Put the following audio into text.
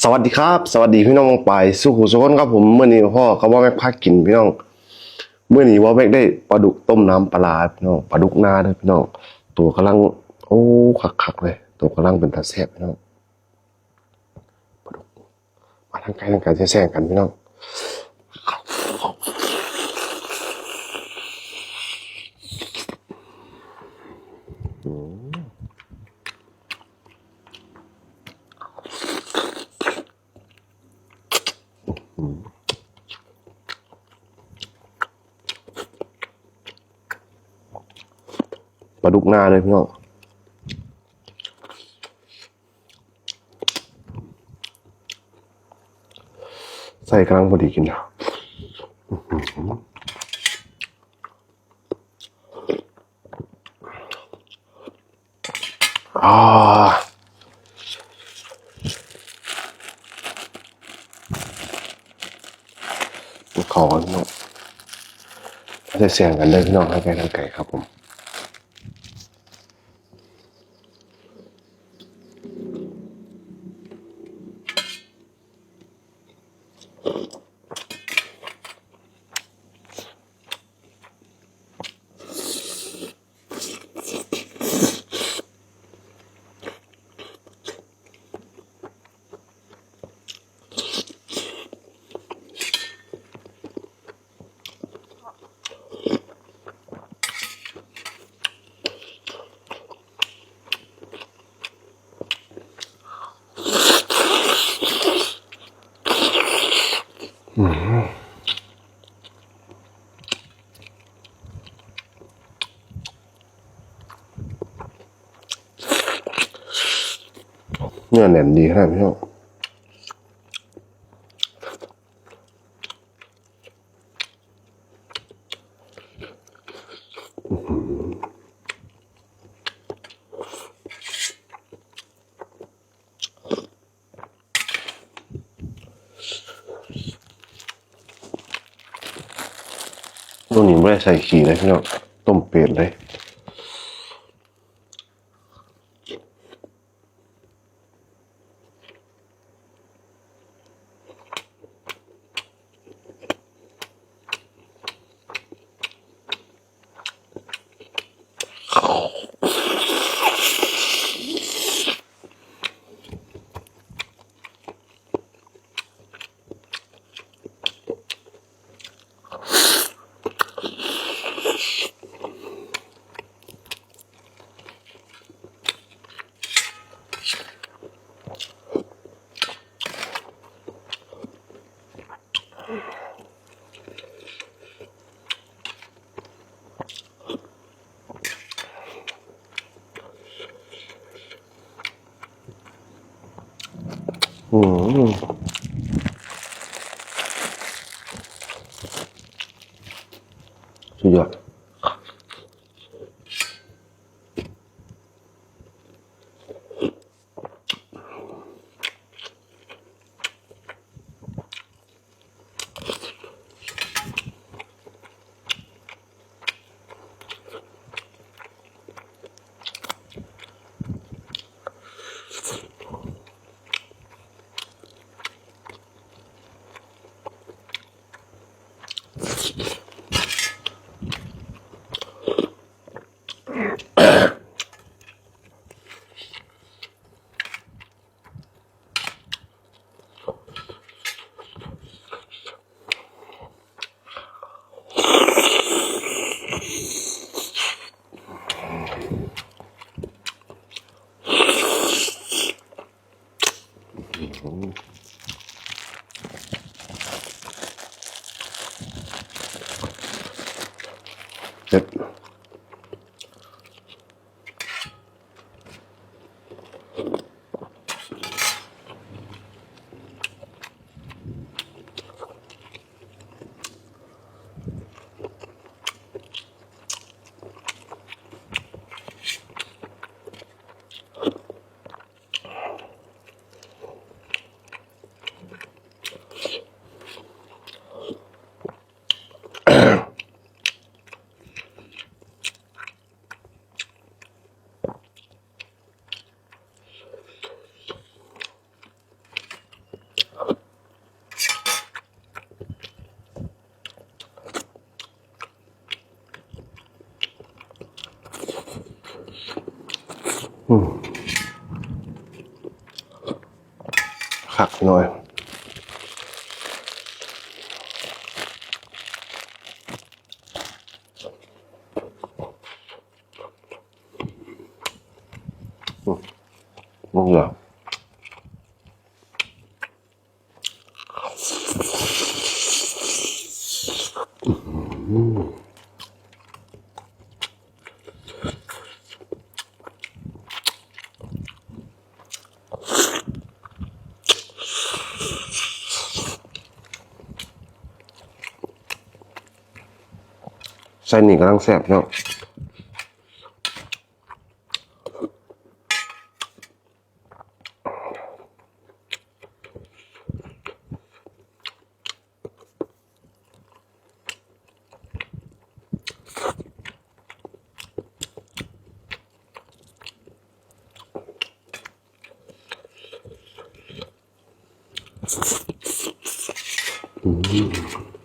ສະຫວັດດີຄັບ ສະຫວັດດີພີ່ນ້ອງປ້ອງປາຍສູ່ຜູ້ສູ່ຄົນຄັບຜົມ. ມື້ນີ້ພໍ້ກັບບ່າວແມັກພາກິນພີ່ນ້ອງ. ມື້ນີ້ບ່າວແມັກໄດ້ປາດຸກຕົ້ມນ້ຳປາຫຼາພີ່ນ້ອງ, ປາດຸກນາເດີພີ່ນ້ອງ. ໂຕກຳລັງ ໂອ້ ຄັກໆເລີຍ, ໂຕກຳລັງເປັນຕາແຊບພີ່ນ້ອງ. ປາດຸກ ມາທາງໃກ້ທາງໄກແຊງກັນພີ່ນ້ອງ. ປາດຸກນາເລີຍພີ່ນ້ອງ. ໃສ່ກຳລັງພໍດີກິນ. ອາ ເຂົ້າກັນເນາະ. ແຊງກັນເດີພີ່ນ້ອງ, ທາງໄກທາງໄກຄັບຜົມ. ເນື້ອແໜ້ນດີຂະໜາດພີ່ນ້ອງ. ໂຕນີ້ບໍ່ໄດ້ໃສ່ຂີ້ເລີຍພີ່ນ້ອງ, ຕົ້ມເປັດເລີຍ. ອືມ ສຸດຍອດ. ເຈັບ. ອື อืม คักหน่อย อืม มันเหลือ ใส่นี่กำลังแซ่บเนาะ อืม